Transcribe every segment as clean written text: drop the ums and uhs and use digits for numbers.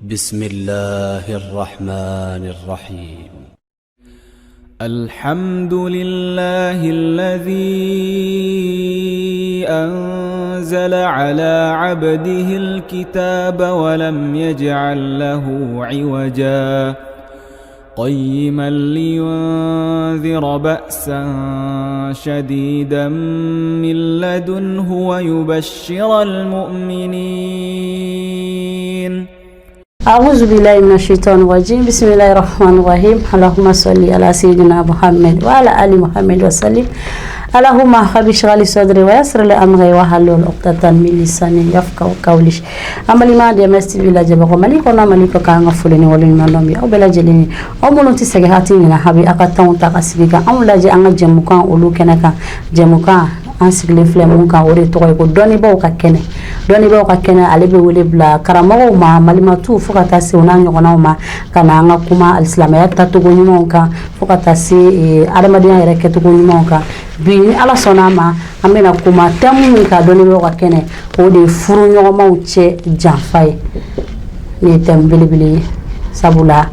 بسم الله الرحمن الرحيم. الحمد لله الذي أنزل على عبده الكتاب ولم يجعل له عوجا قيما لينذر بأسا شديدا من لدنه ويبشر المؤمنين. أعوذ بالله من الشيطان الرجيم، بسم الله الرحمن الرحيم. اللهم صل على سيدنا محمد وعلى آل محمد وسلم. اللهم رب اشرح لي صدري ويسر لي أمري واحلل عقدة من لساني يفقهوا قولي. An balima DMS TV lajɛbagaw, Mali kɔnɔ, Mali kɔ kan, an ka foli ni waleɲuman dɔn bi aw bɛɛ lajɛlen ye. Aw minnu tɛ sɛgɛn hati ɲina habi aw ka temps ta ka sigi kan anw lajɛ an ka jɛmukan olu kɛnɛ kan. Jɛmukan an sigilen filɛ mun kan, o de tɔgɔ ye ko dɔnnibaaw ka kɛnɛ. Dɔnnibaaw ka kɛnɛ, ale bɛ wele bila karamɔgɔw ma, malimatuw, fo ka taa se o n'a ɲɔgɔnnaw ma, ka na an ka kuma alisilamɛya tacogo ɲumanw kan, fo ka taa se adamadenya yɛrɛ kɛcogo ɲumanw kan. Bi, ni Ala sɔnna a ma, an bɛna kuma thème min kan dɔnnibaaw ka kɛnɛ, o de ye furuɲɔgɔnmaw cɛ janfa ye. Nin ye thème belebele ye, sabula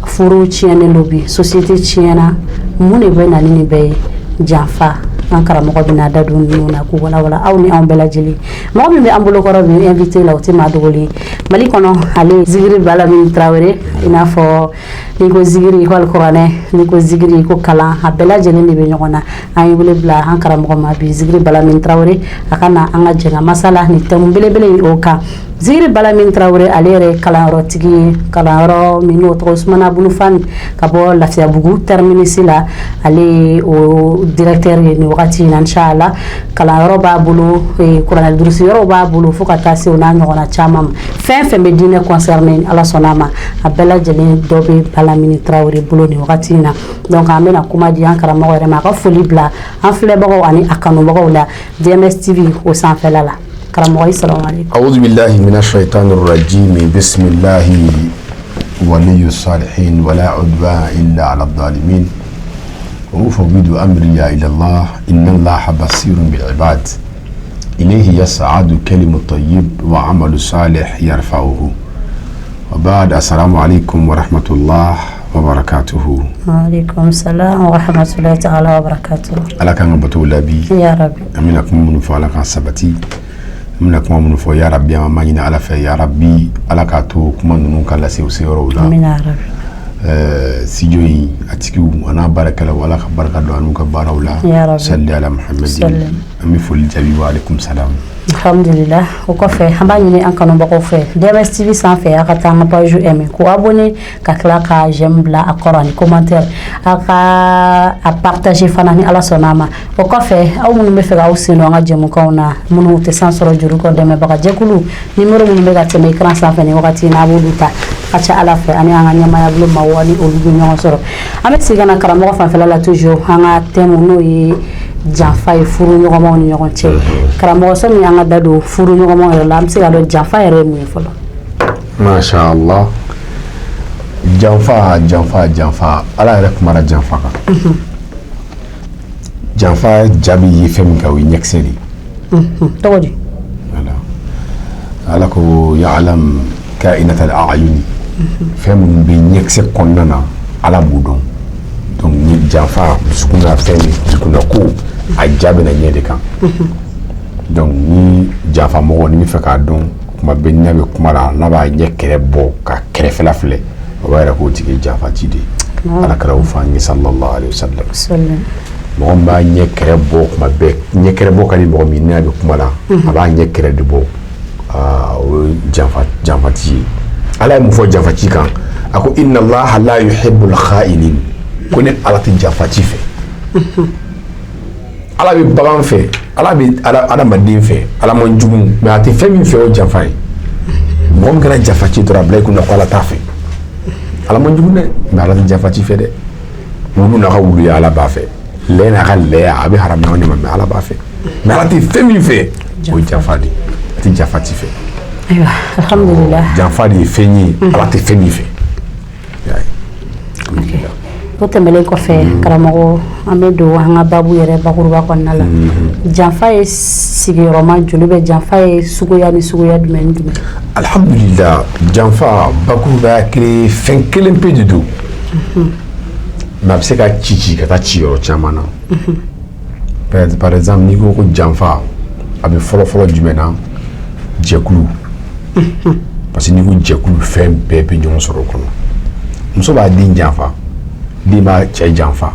furu tiɲɛnen don bi, société tiɲɛna. Mun de bɛ na ni nin bɛɛ ye? Janfa. An karamɔgɔ bɛna da don ninnu na k'u walawala aw ni anw bɛɛ lajɛlen. Mɔgɔ min bɛ an bolokɔrɔ bi invité la, o tɛ maa dogolen ye Mali kɔnɔ, ale ye Zigiri Balamini Tarawele. I n'a fɔ n'i ko zigiri, i ko alikuranɛ, n'i ko zigiri, i ko kalan, a bɛɛ lajɛlen de bɛ ɲɔgɔn na. An ye wele bila an karamɔgɔ ma bi, Zigiri Balamini Tarawele, a ka na an ka jɛ ka masala ni thème belebele in o kan. Zigiri Balamini Tarawele, ale yɛrɛ ye kalanyɔrɔtigi ye, kalanyɔrɔ min n'o tɔgɔ Usumana Bunufan, ka bɔ Lafiyabugu terminus la. Ale ye o directeur ye nin wagati in na. Inshallah, kalanyɔrɔ b'a bolo, kuranɛ durusi yɔrɔw b'a bolo, fo ka taa se o n'a ɲɔgɔnna caman ma. Fɛn fɛn bɛ diinɛ concerné, Ala sɔnna a ma, a bɛɛ lajɛlen dɔ bɛ Balamini Tarawele bolo nin wagati in na. Donc an bɛna kuma di an karamɔgɔ yɛrɛ ma, a ka foli bila an filɛbagaw ani a kanubagaw la DMS TV o sanfɛla la. Karamɔgɔ, i salamu aleykum. أعوذ بالله من الشيطان الرجيم. بسم الله ولي الصالحين ولا عدوان إلا على الظالمين وأفوض أمري إلى الله إن الله بصير بالعباد إليه يصعد الكلم الطيب وعمل الصالح يرفعه. وبعد، السلام عليكم ورحمة الله وبركاته. Waaleykum salam wa rahmatullahi ta'ala wa barakatuh. Ala k'an ka bato labi. Ya rabbi. An bɛna kuma minnu fɔ, Ala k'an sabati. An bɛna kuma minnu fɔ, ya rabbi, an b'a ɲini Ala fɛ, ya rabbi, Ala k'a to kuma ninnu ka lase u seyɔrɔw la. Amina ya rabbi. Studio in a tigiw a n'a baarakɛlaw, Ala ka barika don an n'u ka baaraw la. Ya rabbi. Salli ala Muhammadin. Salli. An bɛ foli jaabi, wa alaikum salam. Alhamdulillah. O kɔfɛ, an b'a ɲini an kanubagaw fɛ DMS TV sanfɛ, a ka taa an ka page aimer, k'o abonné, ka tila ka j'aime bila a kɔrɔ ani commentaire, a ka a partager fana, ni Ala sɔnna a ma. O kɔfɛ, aw minnu bɛ fɛ k'aw sen don an ka jɛmukanw na, minnu tɛ san sɔrɔ juru kɔ, dɛmɛbaga jɛkulu numéro minnu bɛ ka tɛmɛ écran sanfɛ nin wagati in na, a b'olu ta ka ca Ala fɛ, ani an ka ɲɛmaya bolo maaw ani olu bɛ ɲɔgɔn sɔrɔ. An bɛ segin ka na karamɔgɔ fanfɛla la toujours, an ka thème n'o ye janfa ye furu ɲɔgɔnmaw ni ɲɔgɔn cɛ. Karamɔgɔ, sɔnni an ka da don furu ɲɔgɔnmaw yɛrɛ la, an bɛ se ka dɔn janfa yɛrɛ ye mun ye fɔlɔ? Masha Allah. Janfa, janfa, janfa, Ala yɛrɛ kumara janfa kan. Janfa jaabi ye fɛn min kan, o ye ɲɛkisɛ de ye. Tɔgɔ di? Voilà. Ala ko ya'lam ka'inatal a'yuni, fɛn minnu bɛ ɲɛkisɛ kɔnɔna na, Ala b'u dɔn. Donc ni janfa dusukun na, fɛn min dusukun na ko a ja bɛ na ɲɛ de kan. Donc ni janfa mɔgɔ, ni bɛ fɛ k'a dɔn, kuma bɛɛ n'a bɛ kuma la, n'a b'a ɲɛ kɛrɛ bɔ ka kɛrɛfɛla filɛ, o b'a yira k'o tigi ye janfaci de ye. Ala kɛra o fɔ an ye, sallallahu alaihi wasallam. Mɔgɔ min b'a ɲɛ kɛrɛ bɔ kuma bɛɛ, ɲɛ kɛrɛ bɔ ka di mɔgɔ min, n'a bɛ kuma la, a b'a ɲɛ kɛrɛ de bɔ, aa, o ye janfa janfaci ye. Ala ye mun fɔ janfaci kan? A ko inna Allaha la yuhibbul kha'inin, ko ne Ala tɛ janfaci fɛ. Ala bɛ bagan fɛ, Ala bɛ adamaden fɛ, Ala man jugu, mais a tɛ fɛn min fɛ, o ye janfa ye. Mɔgɔ min kɛra janfaci dɔrɔn, a bila i kunna ko Ala t'a fɛ. Ala man jugu dɛ, mais Ala tɛ janfaci fɛ dɛ. Wulu n'a ka wuluya, Ala b'a fɛ. Lɛ n'a ka lɛya, a bɛ haramuya de ma, mais Ala b'a fɛ. Mais Ala tɛ fɛn min fɛ, o ye janfa de ye. A tɛ janfaci fɛ. Ayiwa, alhamdulillah. Janfa de ye fɛn ye, Ala tɛ fɛn min fɛ. I y'a ye? Alhamdulillah. O tɛmɛnen kɔfɛ, karamɔgɔ, an bɛ don an ka babu yɛrɛ bakuruba kɔnɔna la. Janfa ye sigiyɔrɔma joli bɛ? Janfa ye suguya ni suguya jumɛn ni jumɛn? Alhamdulillah, janfa bakurubaya kelen, fɛn kelen pe de don, mais a bɛ se ka ci ci ka taa ci yɔrɔ caman na. Par exemple, n'i ko ko janfa, a bɛ fɔlɔ fɔlɔ jumɛn na? Jɛkulu, parce que n'i ko jɛkulu, fɛn bɛɛ bɛ ɲɔgɔn sɔrɔ o kɔnɔ. Muso b'a den janfa, den b'a cɛ janfa,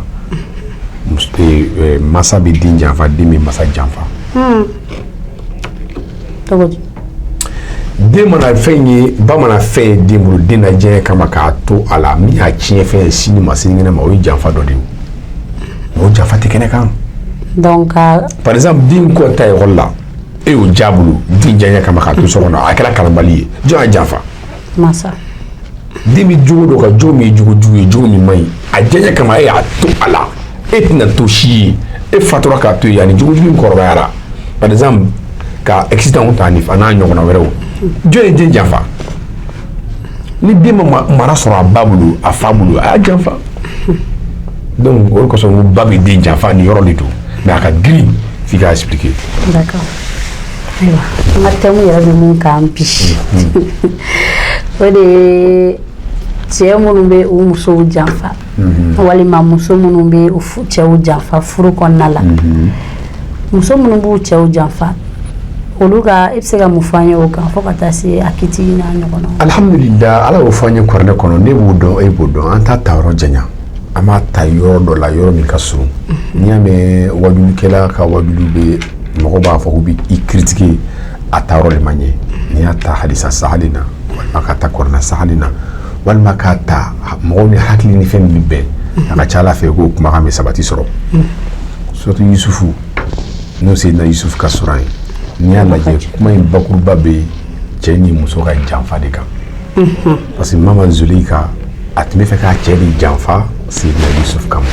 masa bɛ den janfa, den bɛ masa janfa. Cogo di? Den mana fɛn ye, ba mana fɛn ye den bolo, den na diɲɛ kama k'a to a la, min y'a tiɲɛ fɛn ye sini ma, sinikɛnɛ ma, o ye janfa dɔ de ye. O janfa tɛ kɛnɛ kan. Donc ka Par exemple, den kɔ ta ekɔli la, e y'o ja bolo den diyaɲɛ kama k'a to so kɔnɔ, a kɛra kalanbali ye, jɔn y'a janfa? Masa. Den bɛ jogo dɔ kan, jogo min ye jogo jugu ye, jogo min man ɲi, a diyaɲɛ kama e y'a to a la, e tɛna to si ye, e fatura k'a to yen, ani jogo jugu in kɔrɔbayara. Par exemple, ka accident ta ni a n'a ɲɔgɔnna wɛrɛw, jɔn ye den janfa? Ni den ma mara sɔrɔ a ba bolo, a fa bolo, a y'a janfa. Donc o de kosɔn n ko ba bɛ den janfa, nin yɔrɔ de don, mais a ka girin f'i k'a expliquer. D'accord. Ayiwa, an ka thème yɛrɛ bɛ mun kan bi, o de ye cɛ minnu bɛ u musow janfa walima muso minnu bɛ u cɛw janfa furu kɔnɔna la. Muso minnu b'u cɛw janfa, olu ka, e bɛ se ka mun fɔ an ye o kan, fo ka taa se a kiti n'a ɲɔgɔnnaw? Alhamdulillah, Ala y'o fɔ an ye kuranɛ kɔnɔ. Ne b'o dɔn, e b'o dɔn. An t'a ta yɔrɔ janya, an b'a ta yɔrɔ dɔ la, yɔrɔ min ka surun. N'i y'a mɛn wajulikɛla ka wajulu bɛ, mɔgɔ b'a fɔ k'u bɛ i critiquer, a ta yɔrɔ de ma ɲɛ. N'i y'a ta hadisa sahali na, walima k'a ta kuranɛ sahali na, walima k'a ta mɔgɔw ni hakili ni fɛn min bɛ bɛn, a ka ca Ala fɛ k'o kumakan bɛ sabati sɔrɔ. Surtout Yusufu, n'o Seyidina Yusufu ka suran ye, n'i y'a lajɛ, kuma in bakuruba bɛ cɛ ni muso ka janfa de kan, parce que Mama Zuleyika, a tun bɛ fɛ k'a cɛ de janfa Seyidina Yusuf kama.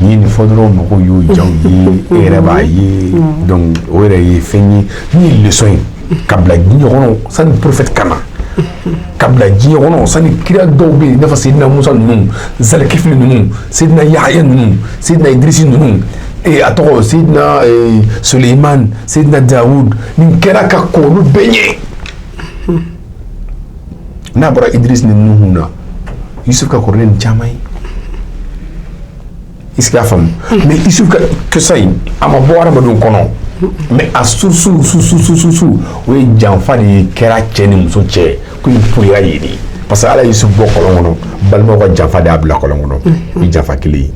N'i ye nin fɔ dɔrɔn, mɔgɔw y'o jaw ye, e yɛrɛ b'a ye. Donc o yɛrɛ ye fɛn ye min ye leçon ye ka bila diɲɛ kɔnɔ sani prophète ka na, ka bila diɲɛ kɔnɔ sani kira dɔw bɛ yen, i n'a fɔ Seyidina Musa ninnu, Zalikifili ninnu, Seyidina Yahaya ninnu, Seyidina Idrisi ninnu, a tɔgɔ Seyidina Suleiman, Seyidina Dawud. Nin kɛra ka kɔn olu bɛɛ ɲɛ. N'a bɔra Idris ni Nuhu na, Yusuf ka kɔrɔ ni nin caman ye. Est-ce que y'a faamu? Mais Yusuf ka kisa in, a ma bɔ hadamadenw kɔnɔ, mais a source su su su su, o ye janfa de ye kɛra cɛ ni muso cɛ ko in pourira yen de, parce que Ala ye Yusuf bɔ kɔlɔn kɔnɔ, balimaw ka janfa de y'a bila kɔlɔn kɔnɔ. O ye janfa kelen ye.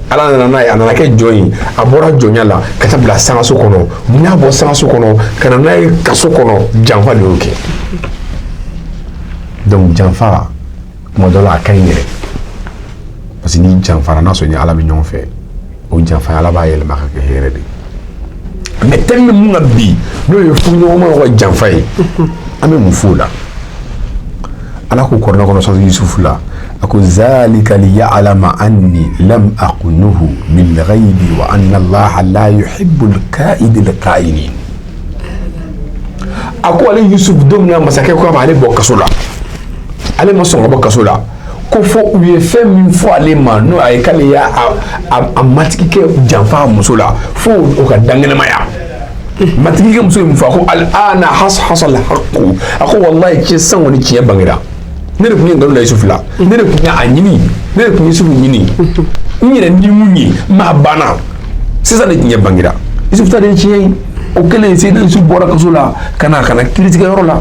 Ala nana n'a ye, a nana kɛ jɔn ye, a bɔra jɔnya la ka taa bila sangaso kɔnɔ. Mun y'a bɔ sangaso kɔnɔ ka na n'a ye kaso kɔnɔ? Janfa de y'o kɛ. Donc janfa, tuma dɔ la, a ka ɲi yɛrɛ, parce que n'i janfara, n'a sɔrɔ ni Ala bɛ ɲɔgɔn fɛ, o janfa, Ala b'a yɛlɛma ka kɛ hɛrɛ de ye. Mais thème bɛ mun kan bi, n'o ye furuɲɔgɔnmaw ka janfa ye, an bɛ mun f'o la? Ala ko kuranɛ kɔnɔ, sɔrɔ Yusufu la, a ko: zalika liya'lama anni lam aqunuhu bil ghaibi wa anna Allaha la yuhibbu al-ka'idil kha'inin. A ko ale Yusuf, don min na masakɛ ko a b'ale bɔ kaso la, ale ma sɔn ka bɔ kaso la, ko fo u ye fɛn min fɔ ale ma, n'o a ye k'ale y'a a matigikɛ janfa a muso la, fo o ka dankɛnɛmaya. Matigikɛ muso ye mun fɔ? A ko: al-ana hashasa al-haqqu. A ko wallahi, tiɲɛ sisan kɔni, tiɲɛ bangera. Ne de tun ye nkalon da Yusufu la, ne de tun ye a ɲini, ne de tun ye Yusufu ɲini n yɛrɛ ni mun ye, maa banna, sisan de tiɲɛ bangera. Yusufu ta de ye tiɲɛ ye. O kɛlen, Seyidina Yusufu bɔra kaso la ka na kiiritigɛyɔrɔ la.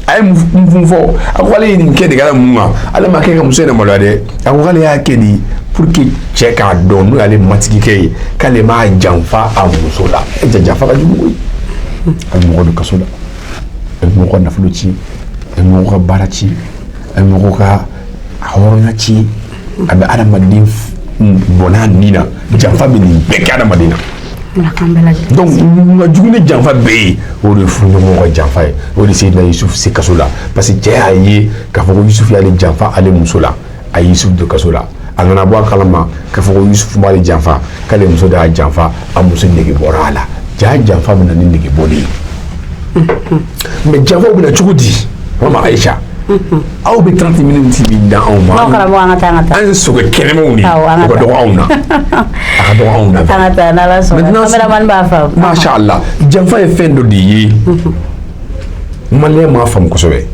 A ye mun fɔ? A ko ale ye nin kɛ de ka da mun kan? Ale ma kɛ ka muso yɛrɛ maloya dɛ. A ko k'ale y'a kɛ de pour que cɛ k'a dɔn, n'o y'ale matigikɛ ye, k'ale m'a janfa a muso la. E ja, janfa ka jugu koyi. A bɛ mɔgɔ don kaso la, a bɛ mɔgɔ ka nafolo tiɲɛ, a bɛ mɔgɔ ka baara tiɲɛ, a bɛ mɔgɔ ka hɔrɔnya tiɲɛ, a bɛ adamaden bɔnɛ a nin na. Janfa bɛ nin bɛɛ kɛ adamaden na. Ala k'an bɛɛ lajɛlen. Donc n ka jugu ni janfa bɛɛ ye, o de ye furuɲɔgɔnw ka janfa ye. O de Seyidina Yusuf se kaso la, parce que cɛ y'a ye k'a fɔ ko Yusuf y'ale janfa ale muso la, a ye Yusuf don kaso la. A nana bɔ a kalama k'a fɔ ko Yusuf m'ale janfa, k'ale muso de y'a janfa. A muso nege bɔra a la. Ja, janfa bɛ na ni nege bɔ de ye. Mais janfaw bɛ na cogo di, Mama Aïcha? Aw bɛ 30 minutes min da anw ma. N'aw karamɔgɔ, an ka taa, an ka taa. An ye sogo kɛnɛmaw de ye. Awɔ, an ka o ka taa. dɔgɔ anw na, a ka dɔgɔ anw na. An ka taa, n'Ala sɔnna. Maintenant, Cameraman b'a faamu. Masha Allah, janfa ye fɛn dɔ de ye, maliyɛn m'a faamu kosɛbɛ.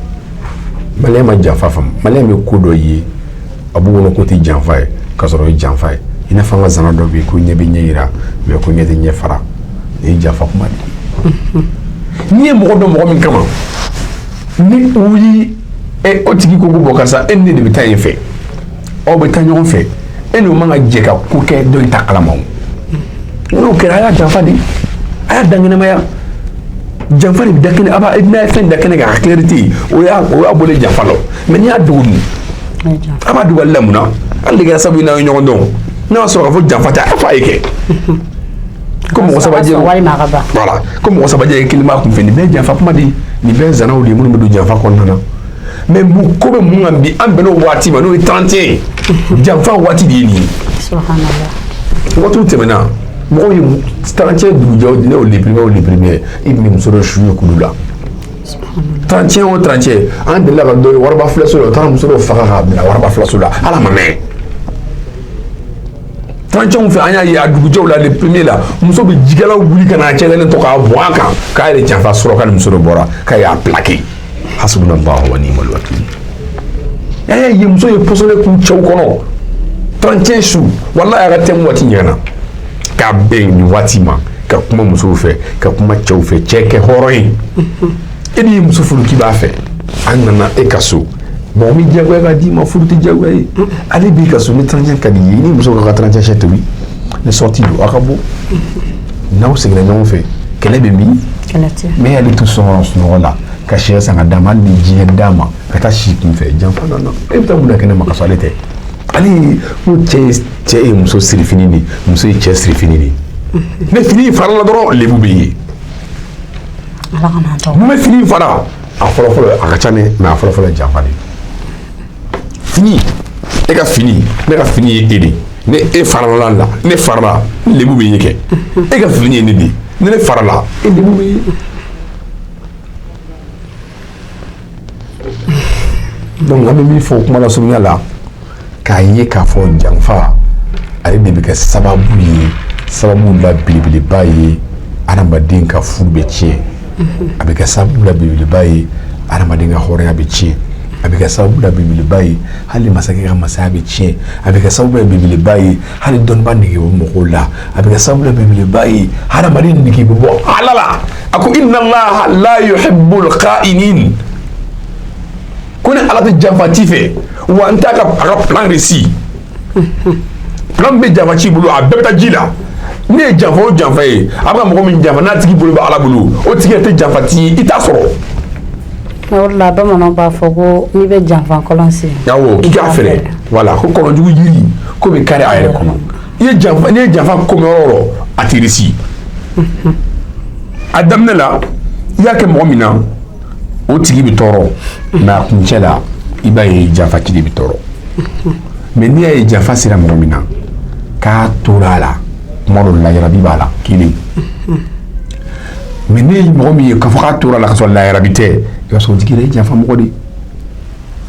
Maliyɛn ma janfa faamu. Maliyɛn bɛ ko dɔ ye, a b'u kɔnɔ ko tɛ janfa ye, k'a sɔrɔ o ye janfa ye. I n'a fɔ an ka zana dɔ bɛ yen ko ɲɛ bɛ ɲɛ yira, mais ko ɲɛ tɛ ɲɛ fara. Nin ye janfa kuma de ye. N'i ye mɔgɔ dɔn mɔgɔ min kama, ni o yi ɛ, o tigi ko ko bɔn karisa, e ni ne de bɛ taa yen fɛ, aw bɛ taa ɲɔgɔn fɛ, e n'o man ka jɛ ka ko kɛ dɔ in ta kalama. O n'o kɛra, a y'a janfa de, a y'a dankɛnɛmaya. Janfa de bɛ da kɛnɛ, a b'a n'a ye fɛn da kɛnɛ kan, a clarité, o y'a bɔlen janfa la. Mais n'i y'a dogo dun, a b'a dogo ale la mun na? Hali de kɛra sababu ye n'aw ye ɲɔgɔn dɔn, n'a y'a sɔrɔ k'a fɔ janfa tɛ, a fɔ a ye kɛ ko mɔgɔ saba jɛ. Walima a ka ban. Voilà, ko mɔgɔ saba jɛ kelen b'a kun fɛ. Nin bɛɛ ye janfa kuma de ye, nin bɛɛ ye zanaw de ye minnu bɛ don janfa kɔnɔna na. Mais mun ko bɛ mun kan bi? An bɛn'o waati ma, n'o ye 31, janfa waati de ye nin ye. Subhanallah. Waatiw tɛmɛna, mɔgɔw ye 31 dugujɛ, ne y'o le premier, o le premier, i tun bɛ muso dɔ su ye kulu la. 31 o 31, an delila ka dɔ ye waraba filaso la, o taara muso dɔ faga k'a bila waraba filaso la. Ala ma mɛn 31 fɛ, an y'a ye a dugujɛw la, le premier la, muso bɛ jikɛlaw wuli ka n'a cɛ to k'a bɔn a kan k'a yɛrɛ janfa sɔrɔ, k'a ni muso dɔ bɔra k'a y'a plaqué. Hasbunallahu wa ni'mal wakil. A y'a ye muso ye pɔsɔnɛ k'u cɛw kɔnɔ 31 su. Walahi, a ka thème waati ɲɛna k'a bɛn nin waati ma, ka kuma musow fɛ, ka kuma cɛw fɛ. Cɛ kɛ hɔrɔn ye. E de ye muso furu k'i b'a fɛ, an nana e ka so, mɔgɔ min diyagoya ka d'i ma, furu tɛ diyagoya ye. Ale b'i ka so ni 31 ka di i ye, ni muso ka 31 sɛ tobi, ni sortie don, aw ka bɔ, n'aw seginna ɲɔgɔn fɛ, kɛlɛ bɛ min? Kɛlɛ tɛ. Mais ale to sɔgɔma sunɔgɔ la ka sɛ san ka d'a ma, hali ni diɲɛ d'a ma ka taa si kun fɛ, janfa nana. E bɛ taa mun na kɛnɛ ma ka sɔrɔ ale tɛ? Ale ye ko cɛ ye, cɛ ye muso sirifini de, muso ye cɛ sirifini de. Ne fini farala dɔrɔn, lebu bɛ yen. Ala kana tɔgɔ. Mun bɛ fini fara? A fɔlɔfɔlɔ, a ka ca ne, mais a fɔlɔfɔlɔ ye janfa de ye. Fini, e ka fini, ne ka fini ye e de, ne e farala la, ne farala, lebu bɛ ye kɛ. E ka fini ye ne de, ne farala, e lebu bɛ ye. Donc an bɛ min fɔ kuma lasurunya la, k'a ye k'a fɔ janfa, ale de bɛ kɛ sababu ye, sababu la belebeleba ye adamaden ka furu bɛ tiɲɛ. A bɛ kɛ sababu la belebeleba ye adamaden ka hɔrɔnya bɛ tiɲɛ. A bɛ kɛ sababu la belebeleba ye hali masakɛ ka masaya bɛ tiɲɛ. A bɛ kɛ sababu la belebeleba ye hali dɔnniba nege bɛ mɔgɔw la. A bɛ kɛ sababu la belebeleba ye hadamaden nege bɛ bɔ Ala la. A ko inna Allaha la yuhibbul kha'inin, ko ni Ala tɛ janfa ci fɛ, wa n t'a ka a ka plan réussi. Plan min bɛ janfa ci bolo, a bɛɛ bɛ taa ji la. Ne ye janfa o janfa ye, a bɛ ka mɔgɔ min janfa, n'a tigi bolo bɛ Ala bolo, o tigi yɛrɛ tɛ janfa ci ye, i t'a sɔrɔ. O de la bamananw b'a fɔ ko n'i bɛ janfa kɔlɔn sen. Awɔ, k'i k'a fɛrɛ. Voilà, ko kɔnɔjugu yiri ko bɛ kari a yɛrɛ kɔnɔ. I ye janfa, n'i ye janfa ko mɛn yɔrɔ o yɔrɔ, a tɛ réussi. A daminɛ la, i y'a kɛ mɔgɔ min na, o tigi bɛ tɔɔrɔ, mais a kuncɛ la, i b'a ye janfa ci de bɛ tɔɔrɔ. Mais n'i y'a ye janfa sera mɔgɔ min na, k'a tora a la, kuma dɔ lajarabi b'a la kelen. Mais ne ye mɔgɔ min ye k'a fɔ k'a tora a la ka sɔrɔ lajarabi tɛ, i b'a sɔrɔ o tigi yɛrɛ ye janfa mɔgɔ de ye.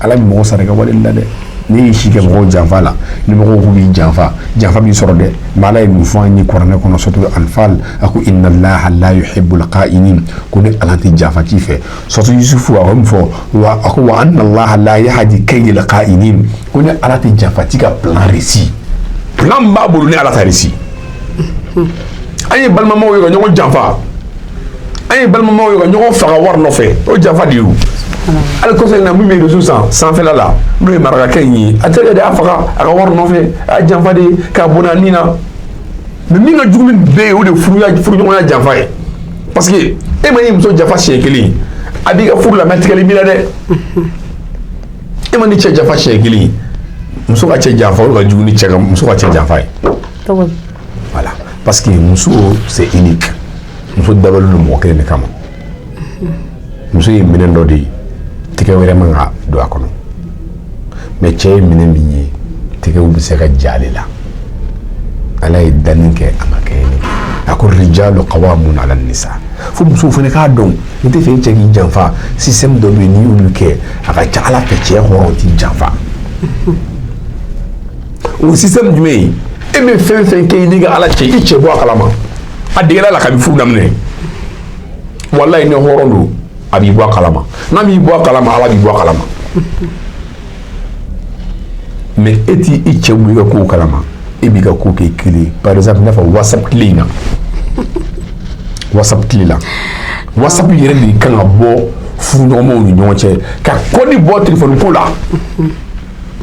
Ala bɛ mɔgɔ sara i ka wale la dɛ. Ne y'i si kɛ mɔgɔw janfa la, ni mɔgɔw k'u b'i janfa, janfa b'i sɔrɔ dɛ. Mais Ala ye mun fɔ an ye kuranɛ kɔnɔ, surtout Anfal? A ko inna Allaha la yuhibbul kha'inin, ko ne Ala tɛ janfa ci fɛ. Surtout Yusufu, a ko mun fɔ wa? A ko wa anna Allaha la yahdi kaydal kha'inin, ko ne Ala tɛ janfa ci ka plan réussi. Plan min b'a bolo, ne Ala t'a réussi. An ye balimamaw ye ka ɲɔgɔn janfa, an ye balimamaw ye ka ɲɔgɔn faga wari nɔfɛ, o janfa de ye. O hali kɔsɔ in na, min bɛ réseau san sanfɛla la, n'o ye marakakɛ in ye, a terikɛ de y'a faga a ka wari nɔfɛ, a ye janfa de ye k'a bɔnɛ a nin na. Mais min ka jugu ni bɛɛ ye, o de ye furuya, furuɲɔgɔnya janfa ye. Parce que e ma n'i muso janfa siɲɛ kelen, a b'i ka furu la, mais tigɛli b'i la dɛ. E ma ni cɛ janfa siɲɛ kelen, muso ka cɛ janfa, o ka jugu ni cɛ ka muso ka cɛ janfa ye. Cogo di? Voilà, parce que muso, c'est unique. Muso dabɔlen don mɔgɔ kelen de kama. Muso ye minɛn dɔ de ye, tɛgɛ wɛrɛ man ka don a kɔnɔ. Mais cɛ ye minɛn min ye, tɛgɛw bɛ se ka ja ale la. Ala ye danni kɛ, a ma kɛ ni a ko rijalu qawamun ala nisa. Fo musow fana k'a dɔn, n'i tɛ fɛ i cɛ k'i janfa, système dɔ bɛ yen, n'i y'olu kɛ, a ka ca Ala fɛ cɛ hɔrɔn t'i janfa. O système jumɛn ye? E bɛ fɛn fɛn kɛ i n'i ka Ala cɛ, i cɛ bɔ a kalama. A degela la kabi furu daminɛ. Walayi, ni hɔrɔn don, a b'i bɔ a kalama. N'a m'i bɔ a kalama, Ala b'i bɔ a kalama. Mais e t'i i cɛ bɔ i ka kow kalama, e b'i ka ko kɛ kelen. Par exemple, i n'a fɔ WhatsApp tile in na, WhatsApp tile la, WhatsApp yɛrɛ de kan ka bɔ furuɲɔgɔnmaw ni ɲɔgɔn cɛ, ka code bɔ téléphone ko la.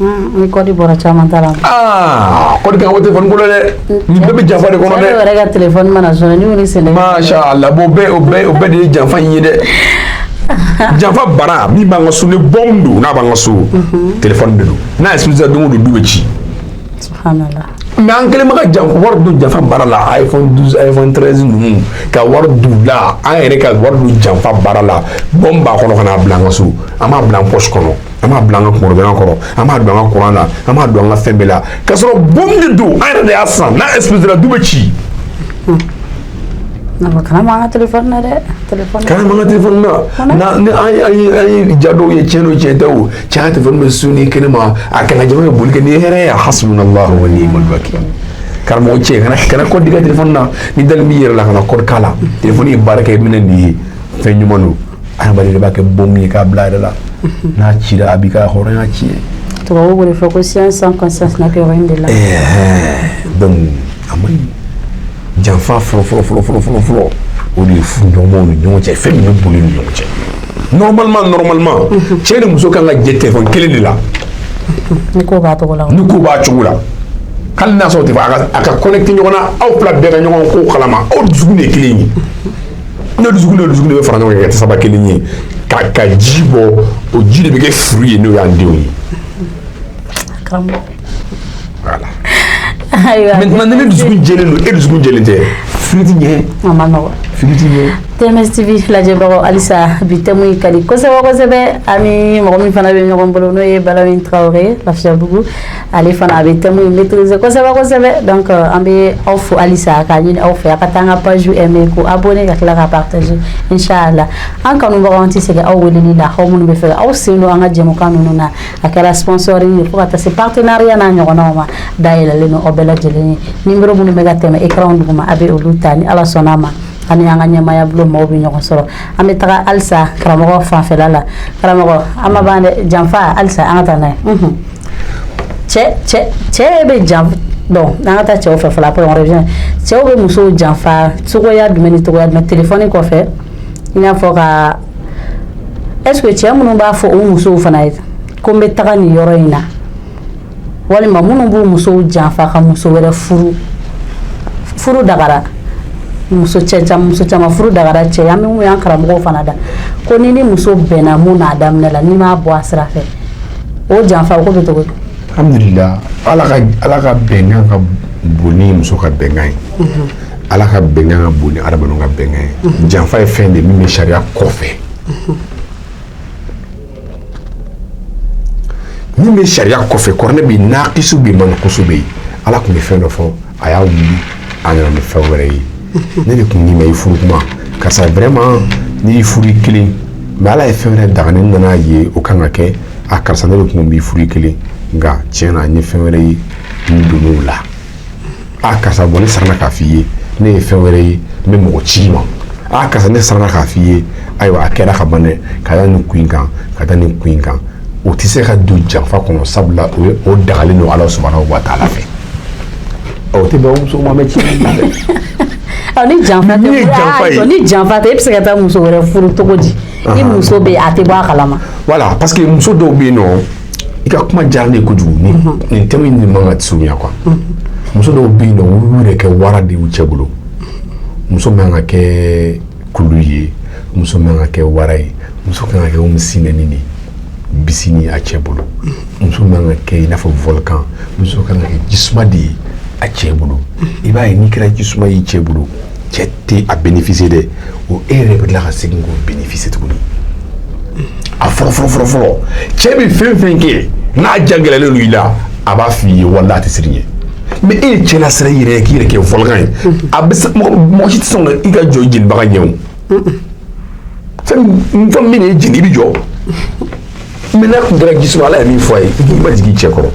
Ni code bɔra caman ta la. Aa, code kan ka bɔ téléphone ko la dɛ. Nin bɛɛ bɛ janfa de kɔnɔ dɛ. Cɛ yɛrɛ ka téléphone mana sonné, ni wuli sɛnɛ. Masha Allah, o bɛɛ o bɛɛ o bɛɛ de ye janfa in ye dɛ. Janfa bara min b'an ka so, ni bombe don, n'a b'an ka so, téléphone de don. N'a explosé, don o don du bɛ ci. Subhanallah. Mais an kɛlen bɛ ka jan wari don janfa baara la, iPhone 12, iPhone 13 ninnu, ka wari don la, an yɛrɛ ka wari don janfa baara la. Bombe b'a kɔnɔ ka n'a bila an ka so, an b'a bila an poche kɔnɔ, an b'a bila an ka kunkɔrɔdonna kɔrɔ, an b'a don an ka courant na, an b'a don an ka fɛn bɛɛ la, k'a sɔrɔ bombe de don, an yɛrɛ de y'a san. N'a explosé la, du bɛ ci. Kana m'an ka téléphone na dɛ, téléphone. Kana m'an ka téléphone na. Na ni an ye ja dɔw ye, tiɲɛ don, tiɲɛ tɛ o, cɛ ka téléphone bɛ sonné kɛnɛ ma, a kana jama bɛ boli kɛ ni hɛrɛ ye. Hasbunallahu wa ni'mal wakil. Karamɔgɔ cɛ, kana code di ka téléphone na. Ni dali b'i yɛrɛ la, kana code k'a la. Téléphone ye baara kɛ minɛn de ye, fɛn ɲuman don. Adamaden de b'a kɛ bombe ye k'a bila a yɛrɛ la. N'a cira, a b'i ka hɔrɔnya tiɲɛ. Tubabu b'o de fɔ ko science sans conscience n'a que rien de là. Donc a man ɲi. Janfa fɔlɔ fɔlɔ fɔlɔ fɔlɔ fɔlɔ fɔlɔ, o de ye furuɲɔgɔnmaw ni ɲɔgɔn cɛ, fɛn min bɛ boli ni ɲɔgɔn cɛ. Normalement, cɛ ni muso kan ka jɛ téléphone kelen de la. Ni ko b'a cogo la. Ni ko b'a cogo la, hali n'a sɔrɔ tɛ a ka connecté ɲɔgɔn na, aw fila bɛɛ ka ɲɔgɔn ko kalama, aw dusukun de ye kelen ye. Ne dusukun, ne dusukun de bɛ fara ɲɔgɔn kan ka kɛ tasaba kelen ye, ka ji bɔ, o ji de bɛ kɛ furu ye, n'o y'an denw ye. Karamɔgɔ. Voilà. Ayiwa. Maintenant, ni ne dusukun jɛlen don, e dusukun jɛlen tɛ, fili ti ɲɛ. A ma nɔgɔn. Fili ti ɲɛ. TMS TV lajɛbagaw, halisa bi thème in ka di kosɛbɛ kosɛbɛ. Ani mɔgɔ min fana bɛ ɲɔgɔn bolo, n'o ye Balamin Traoré Lafiyabugu, ale fana a bɛ thème in maîtriser kosɛbɛ kosɛbɛ. Donc an bɛ aw fo halisa, k'a ɲini aw fɛ a ka taa an ka page aimer, k'o abonner, ka tila ka partager, inchallah. An kanubagaw, an tɛ sɛgɛn aw weleli la, aw minnu bɛ fɛ aw sen don an ka jɛmukan ninnu na, a kɛra sponsoring ye fo ka taa se partenariat n'a ɲɔgɔnnaw ma, dayɛlɛlen don aw bɛɛ lajɛlen ye. Numéro minnu bɛ ka tɛmɛ écran duguma, a bɛ olu ta. Ni Ala sɔnna a ma, ani an ka ɲɛmaya bulon maaw bɛ ɲɔgɔn sɔrɔ. An bɛ taga halisa karamɔgɔ fanfɛla la. Karamɔgɔ, an ma ban dɛ. Janfa halisa, an ka taa n'a ye. Cɛ bɛ janfa. Bon, an ka taa cɛw fɛ fɔlɔ, après on revient. Cɛw bɛ musow janfa cogoya jumɛn ni cogoya jumɛn, téléphone kɔfɛ? I n'a fɔ ka, est ce que cɛ minnu b'a fɔ o musow fana ye ko n bɛ taga nin yɔrɔ in na, walima minnu b'u musow janfa ka muso wɛrɛ furu, furu dagara muso cɛ caman, muso caman furu dagara cɛ. An bɛ mun y'an karamɔgɔw fana da ko ni muso bɛnna mun n'a daminɛ la, n'i m'a bɔ a sira fɛ, o janfa o ko bɛ cogo di? Alhamdulillah, Ala ka bɛnkan ka bon ni muso ka bɛnkan ye. Ala ka bɛnkan ka bon ni adamadenw ka bɛnkan ye. Janfa ye fɛn de min bɛ sariya kɔfɛ. Min bɛ sariya kɔfɛ, kuranɛ bɛ yen, nakisu bɛ yen, mankusu bɛ yen. Ala tun bɛ fɛn dɔ fɔ, a y'a wuli, a nana ni fɛn wɛrɛ ye. Ne de kun n'i ma i furu kuma, karisa, vraiment n'i y'i furu i kelen, mais Ala ye fɛn wɛrɛ daga, ne nana ye o kan ka kɛ. A karisa, ne de kun b'i furu i kelen, nka tiɲɛ na n ye fɛn wɛrɛ ye, n donn'o la. A karisa, bɔn ne siranna k'a f'i ye, ne ye fɛn wɛrɛ ye, n bɛ mɔgɔ ci i ma. A karisa, ne siranna k'a f'i ye, ayiwa a kɛra ka ban dɛ, ka da nin kun in kan, ka da nin kun in kan. O tɛ se ka don janfa kɔnɔ, sabula o ye o dagalen don Ala subahanahu wa taala fɛ. O tɛ bɛn o muso ma, mɛ tiɲɛ dɛ. Ni janfa Min ye janfa ye. Ni janfa tɛ, e bɛ se ka taa muso wɛrɛ furu cogo di? I muso bɛ yen, a tɛ bɔ a kalama. Voilà, parce que muso dɔw bɛ yen nɔ, i ka kuma diyara ne ye kojugu. Nin thème in de man ka surunya quoi. Muso dɔw bɛ yen nɔ, olu y'u yɛrɛ kɛ wara de y'u cɛ bolo. Muso man ka kɛ kulu ye, muso man ka kɛ wara ye, muso kan ka kɛ komi sinɛni de bisini a cɛ bolo. Muso man ka kɛ i n'a fɔ volcan, muso kan ka kɛ jisuma de ye a cɛ bolo. I b'a ye, n'i kɛra jisuma y'i cɛ bolo, cɛ tɛ a bénéficier dɛ, o e yɛrɛ bɛ tila ka segin k'o bénéficier tuguni. A fɔlɔ fɔlɔ fɔlɔ fɔlɔ, cɛ bɛ fɛn fɛn kɛ n'a ja gɛlɛyalen don i la, a b'a f'i ye, wala a tɛ siran ɲɛ. Mais e ye cɛ lasira i yɛrɛ ye k'i yɛrɛ kɛ volcan ye, a bɛ se mɔgɔ si tɛ sɔn ka i ka jɔ i jelibaga ɲɛ o. Fɛn min ye jeni, i bɛ jɔ. Mais n'a tun kɛra jisuma, Ala ye min fɔ a ye, i ma jigin i cɛ kɔrɔ,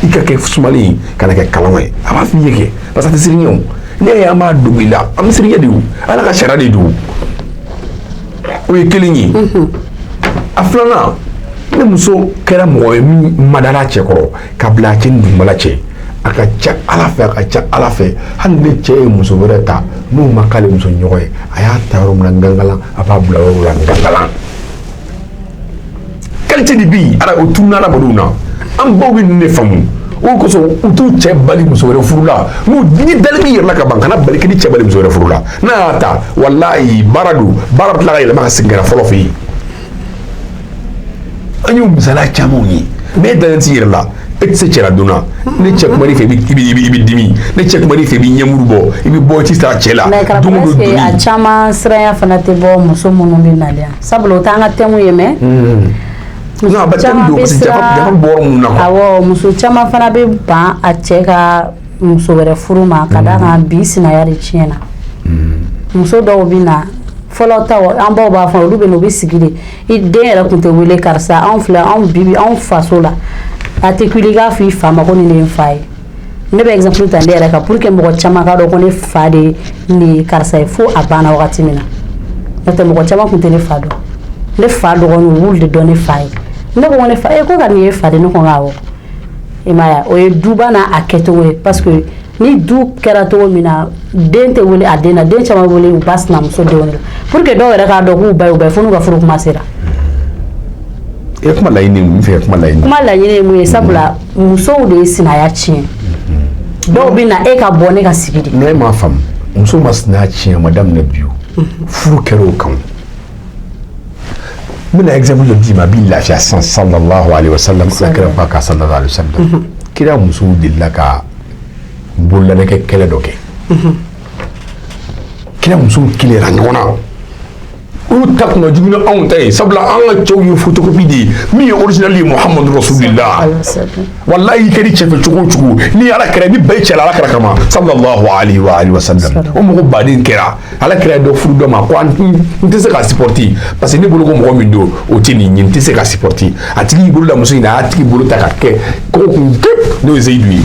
i ka kɛ sumalen ye, kana kɛ kalama ye. A b'a f'i ye kɛ parce que a tɛ siran ɲɛ o. Ne y'a ye, an b'a dogo i la, an bɛ siran ɲɛ de o. Ala ka sariya de don. O ye kelen ye. A filanan, ne muso kɛra mɔgɔ ye min madara cɛ kɔrɔ ka bila a cɛ ni dugumala cɛ, a ka ca Ala fɛ, a ka ca Ala fɛ, hali ni cɛ ye muso wɛrɛ ta n'o ma k'ale muso ɲɔgɔn ye, a y'a ta yɔrɔ min na gangalan, a b'a bila yɔrɔ la gangalan. Qualité de bɛ yen, ala o tununa adamadenw na. An baw bɛ nin de faamu, o kosɔn u t'u cɛ bali muso wɛrɛ furu la. N'u ni dalen b'i yɛrɛ la ka ban, kana bali k'i ni cɛ bali muso wɛrɛ furu la. N'a y'a ta, walayi, baara don, baara bɛ tila ka yɛlɛma ka segin ka na fɔlɔ fɛ yen. An y'o misaliya camanw ye. Mais e dalen t'i yɛrɛ la, e tɛ se cɛla donna. Ni cɛ kuma n'i fɛ, i bɛ dimi. Ni cɛ kuma n'i fɛ, i bɛ ɲɛmuru bɔ, i bɛ bɔ, i tɛ sara cɛ la. Mais don o karamɔgɔ, don est-ce que a donni. caman siranya fana tɛ bɔ muso minnu bɛ nalen yan? Sabula o t'an ka thème ye, mais Non, a bɛ thème don, parce que jafa bɛ bɔ yɔrɔ minnu na quoi. Awɔ, muso caman fana bɛ ban a cɛ ka muso wɛrɛ furu ma, ka d'a kan bi sinaya de tiɲɛna. Muso dɔw bɛ na, fɔlɔ taw, an baw b'a fɔ, olu bɛ na, u bɛ sigi de, i den yɛrɛ tun tɛ wele karisa. Anw filɛ, anw bi anw faso la, a tɛ kuli i k'a fɔ i fa ma ko nin de ye n fa ye. Ne bɛ exemple ta ne yɛrɛ kan pour que mɔgɔ caman k'a dɔn ko ne fa de ye nin ye karisa ye, fo a banna wagati min na. N'o tɛ, mɔgɔ caman tun tɛ ne fa dɔn. Ne fa dɔgɔninw, u b'olu de dɔn ne fa ye. Ne ko ne fa e ko ka nin ye fa de? Ne ko awɔ. I m'a ye, o ye duba n'a a kɛcogo ye, parce que ni du kɛra cogo min na, den tɛ wele a den na. Den caman wele u ba sinamuso denw de la, pour que dɔw yɛrɛ k'a dɔn k'u ba ye u ba ye, fo n'u ka furu kuma sera. E kuma laɲini ye mun fɛ? Kuma laɲini. Kuma laɲini ye mun ye? Sabula musow de ye sinaya tiɲɛ. Dɔw bɛ na, e ka bɔ, ne ka sigi de. Ne m'a faamu, muso ma sinaya tiɲɛ, a ma daminɛ bi. O furu kɛra o kan. N bɛna exemple dɔ d'i ma, a b'i lafiya sisan. Sallallahu alaihi wa sallam, ala kira ba ka, sallallahu alaihi wa sallam, kira musow delila ka bololanɛgɛ kɛlɛ dɔ kɛ. Kira musow kelera ɲɔgɔn na, olu ta kun ka jugu ni anw ta ye, sabula an ka cɛw ye photocopie de ye, min ye original ye, Muhammadu Rasulillah. Wallahi, i kɛra cɛ fɛ cogo o cogo, ni Ala kɛra, i bɛ bɛn cɛ la Ala kɛra kama, sallallahu alaihi wa alihi wa sallam. O mɔgɔ baden kɛra, Ala kɛra dɔ furu dɔ ma ko n tɛ se k'a supporter, parce que ne bolo ko mɔgɔ min don, o tɛ nin ye, n tɛ se k'a supporter. A tigi y'i bolo da muso in na, a y'a tigi bolo ta ka kɛ kɔgɔ kun kep, n'o ye Zeyidu ye.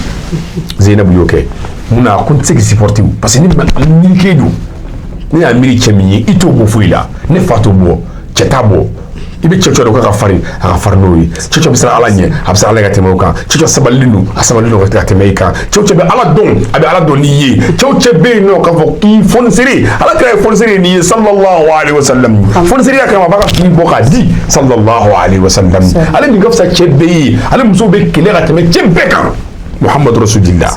Zeinabu y'o kɛ mun na? A ko n tɛ se k'i supporter, parce que ne miiri k'e don, ne y'a miiri cɛ min ye, i t'o bɔ foyi la, ne fa t'o bɔ, cɛ t'a bɔ. I bɛ cɛ cɛ dɔ k'a ka farin, a ka farin n'o ye. Cɛ cɛ bɛ siran Ala ɲɛ, a bɛ siran Ala ka tɛmɛ o kan. Cɛ cɛ sabalilen don, a sabalilen don ka tɛmɛ i kan. Cɛw cɛ bɛ Ala dɔn, a bɛ Ala dɔn n'i ye. Cɛw cɛ bɛ yen nɔ k'a fɔ k'i fonisere, Ala kɛra ye fonisere ye n'i ye, sallallahu alaihi wa sallam. Fonisereya kama, a b'a ka fini bɔ k'a di, sallallahu alaihi wa sallam. Ale min ka fisa cɛ bɛɛ ye, ale musow bɛ kɛlɛ ka tɛmɛ cɛ bɛɛ kan, Muhammadu Rasulillah.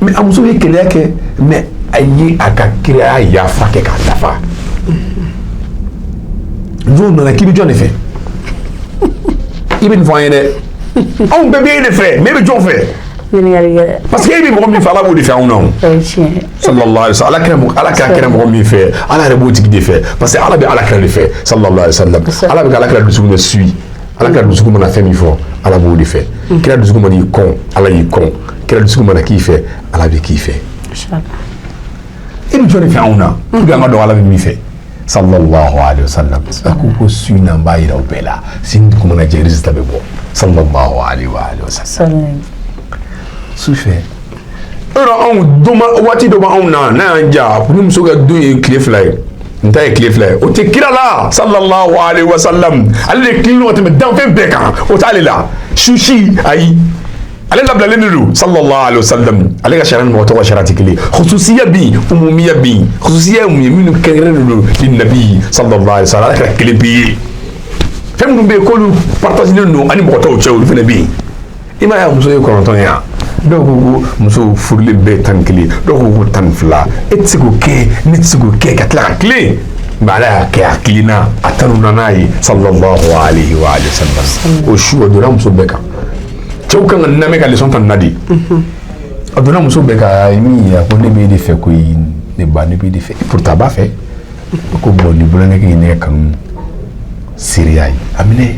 Mais a muso ye kɛlɛya kɛ, mais a ye a ka kiraya yafa kɛ k'a dafa. N'o nana k'i bɛ jɔn de fɛ? I bɛ nin fɔ an ye dɛ, anw bɛɛ bɛ e de fɛ, mais e bɛ jɔn fɛ? Parce que e bɛ mɔgɔ min fɛ, Ala b'o de fɛ anw na o. Sallallahu alaihi wa sallam. Ala kɛra, Ala kɛra mɔgɔ min fɛ, Ala yɛrɛ b'o tigi de fɛ, parce que Ala bɛ Ala kɛra de fɛ, sallallahu alaihi wa sallam. Ala bɛ ka Ala kɛra dusukun de suit. Ala kɛra dusukun mana fɛn min fɔ, Ala b'o de fɛ. Kira dusukun mana i kɔn, Ala y'i kɔn. Kira dusukun mana k'i fɛ, Ala bɛ k'i fɛ. E bɛ jɔn de fɛ anw na, pour que an ka dɔn Ala bɛ min fɛ, sallallahu alaihi wa sallam? A ko su in na, n b'a yira o bɛɛ la, sini dugu mana jɛ, résultat bɛ bɔ, sallallahu alaihi wa sallam. Su fɛ, yɔrɔ anw don ma, waati dɔ b'anw na, n'a y'an ja, ni muso ka don ye tile 2 ye, n ta ye tile 2 ye, o tɛ kira la, sallallahu alaihi wa sallam. Ale de tilennen ka tɛmɛ danfɛn bɛɛ kan, o t'ale la su si, ayi, ale labilalen de don, sallallahu alaihi wa sallam. Ale ka sariya ni mɔgɔ tɔgɔ sariya tɛ kelen ye. Khususiya bɛ yen, umumiya bɛ yen. Khususiya ye mun ye? Minnu kɛrɛnkɛrɛnnen don ni nabi sallallahu alaihi wa sallam, Ala kɛra kelen pe ye. Fɛn minnu bɛ yen k'olu partagelen don ani mɔgɔ tɔw cɛ, olu fana bɛ yen. I m'a ye, a muso ye 9 ye yan, dɔw ko ko muso furulen bɛɛ ye 11, dɔw ko ko 12. E tɛ se k'o kɛ, ne tɛ se k'o kɛ ka tila ka tilen, mais Ala y'a kɛ a kilenna, a tanuna n'a ye, sallallahu alaihi wa sallam. O su, o donna muso bɛɛ kan. Cɛw kan ka lamɛn ka leçon ta nin na de. A donna muso bɛɛ kan min ye, a ko ne b'e de fɛ koyi, ne ba, ne b'e de fɛ. Pourtant a b'a fɛ. A ko bon, nin bolonkɛ ye ne ka kanu seereya ye. A minɛ,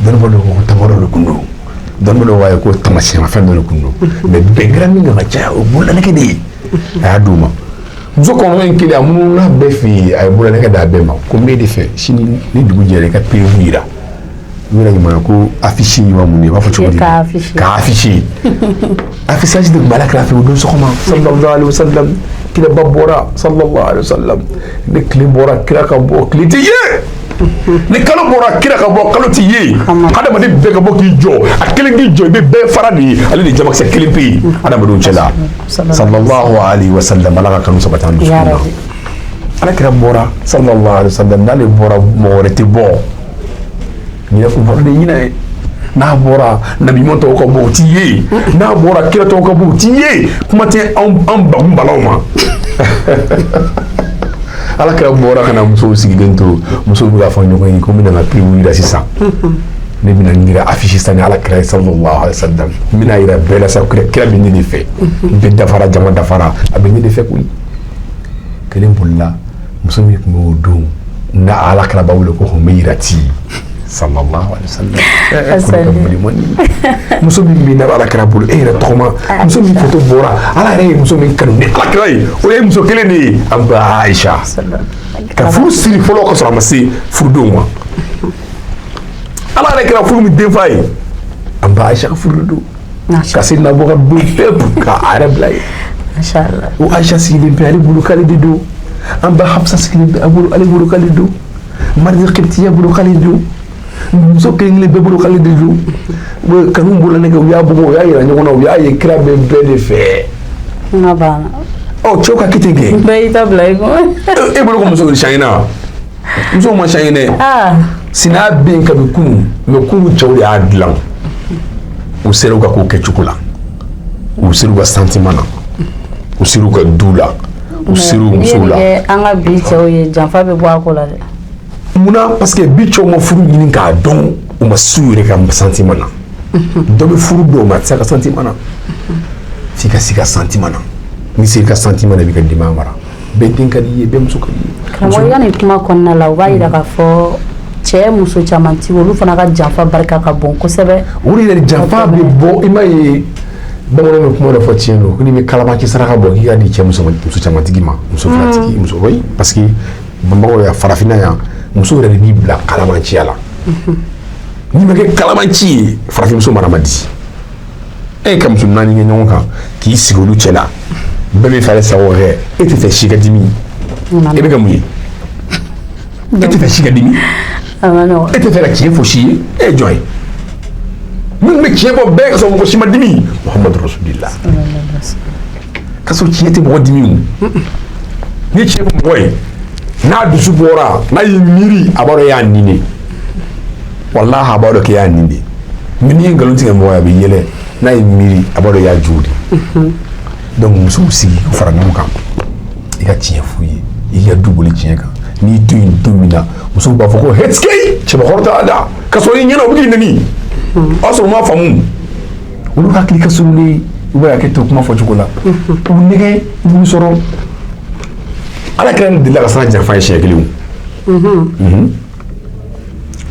dɔnnibaa dɔw ko ko tamaro de kun don, dɔnnibaa dɔw b'a ye ko tamasiyɛnmafɛn dɔ de kun don, mais bɛn kɛra min kan ka caya, o bololanɛgɛ de ye. A y'a d'u ma. Muso kɔnɔntɔn in kelen, a munumuna bɛɛ fɛ yen, a ye bololanɛgɛ d'a bɛɛ ma ko n b'e de fɛ, sini ni dugu jɛra, i ka preuve yira. U yɛrɛ ɲuman ko affiche ɲuman mun ye, u b'a fɔ cogo di? K'a afficher. K'a afficher. Affichage de tun bɛ Ala kira fɛ o don sɔgɔma, sallallahu alaihi wasallam. Kiraba bɔra, sallallahu alaihi wasallam. Ni tile bɔra, kira ka bɔ, tile tɛ ye. Ni kalo bɔra, kira ka bɔ, kalo tɛ ye. Hadamaden bɛɛ ka bɔ k'i jɔ, a kelen k'i jɔ, i bɛ bɛɛ fara de ye. Ale de ye jamakisɛ kelen pe ye hadamadenw cɛ la, sallallahu alaihi wasallam. Ala ka kanu sabati an dusukun Ya na. Rabbi. Ala kira bɔra, sallallahu alaihi wasallam. N'ale bɔra, mɔgɔ wɛrɛ tɛ bɔ. Ɲinɛ kun fɔlɔ de ye ɲinɛ ye. N'a bɔra, nabi ɲuman tɔw ka bɔ, o ti ye. N'a bɔra, kira tɔw ka bɔ, o ti ye. Kuma tɛ anw an bakun balaw ma. Ala kira bɔra ka na musow sigilen to. Musow bɛ k'a fɔ ɲɔgɔn ye ko n bɛna n ka preuve yira sisan, ne bɛna n yɛrɛ affiche sisan ni Ala kira ye, sallallahu alaihi wasallam. N bɛna yira bɛɛ la sa, kira bɛ ne de fɛ. Bɛɛ dafara, jama dafara, a bɛ ne de fɛ koyi. Kelen bolila, muso min tun b'o don n'a Ala kira b'a wele ko Humeyrati, sallallahu alaihi wasallam. Muso min bɛ n'a bɛ Ala kira bolo, e yɛrɛ tɔgɔma muso min photo bɔra, Ala yɛrɛ ye muso min kanu ni Ala kira ye, o ye muso kelen de ye, an ba Aisha. Ka furu siri fɔlɔ ka sɔrɔ a ma se furudenw ma. Ala yɛrɛ kɛra furu min denfa ye, an ba Aisha ka furu de don. Ka se nabɔ ka don bɛɛ ka a yɛrɛ bila yen. O Aisha sigilen bɛ ale bolo k'ale de don. An ba Hafsa sigilen bɛ a bolo, ale bolo k'ale don. Mariya Kiptiya bolo k'ale don. Muso kelen kelen bɛɛ bolo k'ale de don. Kanu bolo nɛgɛ, u y'a bugɔ, u y'a yira ɲɔgɔn na, u y'a ye kira bɛ bɛɛ de fɛ. N banna. Ɔ, cɛw ka kɛ ten kɛ. Bɛɛ y'i ta bila i kun. E bolo ko muso bɛ siɲɛ na, musow ma siɲɛ dɛ. Sinaya bɛ yen kabi kunun, mais kunun cɛw de y'a dilan. U sera u ka ko kɛcogo la, u sera u ka sentiment na, u sera u ka du la, u sera u musow la. An ka bi cɛw ye, janfa bɛ bɔ a ko la dɛ. Munna? Parce que bi cɛw ma furu ɲini k'a dɔn, u ma s'u yɛrɛ ka sentiment na. Dɔ bɛ furu dɔw ma, a tɛ se a ka sentiment na. F'i ka s'i ka sentiment na. N'i sera i ka sentiment na, i b'i ka denbaya mara. Bɛɛ den ka di i ye, bɛɛ muso ka di i ye. Karamɔgɔ, i ka nin kuma kɔnɔna la, o b'a yira k'a fɔ cɛ muso caman ti, olu fana ka janfa barika ka bon kosɛbɛ. O de yɛrɛ, janfa bɛ bɔ. I m'a ye, bamananw bɛ kuma dɔ fɔ, tiɲɛ don, ko n'i bɛ kalabanci saraka bɔ, k'i ka di cɛ muso camantigi ma, muso filatigi, muso, oui, parce que Bamakɔ yan, farafinna yan, muso yɛrɛ de b'i bila kalabanciya la. N'i ma kɛ kalabanci ye, farafinmuso mara man di. E ka muso naani kɛ ɲɔgɔn kan k'i sigi olu cɛ la, bɛɛ bɛ fɛ ale sago kɛ, e tɛ fɛ si ka dimi, e bɛ ka mun ye? E tɛ fɛ si ka dimi, e tɛ fɛ ka tiɲɛ fɔ si ye, e ye jɔn ye? Minnu bɛ tiɲɛ fɔ bɛɛ ka sɔrɔ mɔgɔ si ma dimi, Muhamadu Rasulillah. Ka sɔrɔ tiɲɛ tɛ mɔgɔ dimi o. N'i ye tiɲɛ fɔ mɔgɔ ye, n'a dusu bɔra, n'a y'i miiri, a b'a dɔn e y'a nin de. Walahi, a b'a dɔn k'e y'a nin de. Mais n'i ye nkalon tigɛ mɔgɔ ye, a bɛ yɛlɛ. N'a y'i miiri, a b'a dɔn i y'a jugu de. Donc musow sigi k'u fara ɲɔgɔn kan, i ka tiɲɛ f'u ye, i ka du boli tiɲɛ kan. N'i to yen don min na, musow b'a fɔ ko hetikei, cɛbakɔrɔ t'a da, ka sɔrɔ i ɲɛna u bɛ k'i nɛni. O y'a sɔrɔ u m'a faamu. Olu hakili ka surun ne, u bɛ hakɛ to kuma fɔcogo la. U nɛgɛ, u b'u sɔrɔ. Ala kɛra ne delila ka siran janfa ye siɲɛ kelen o.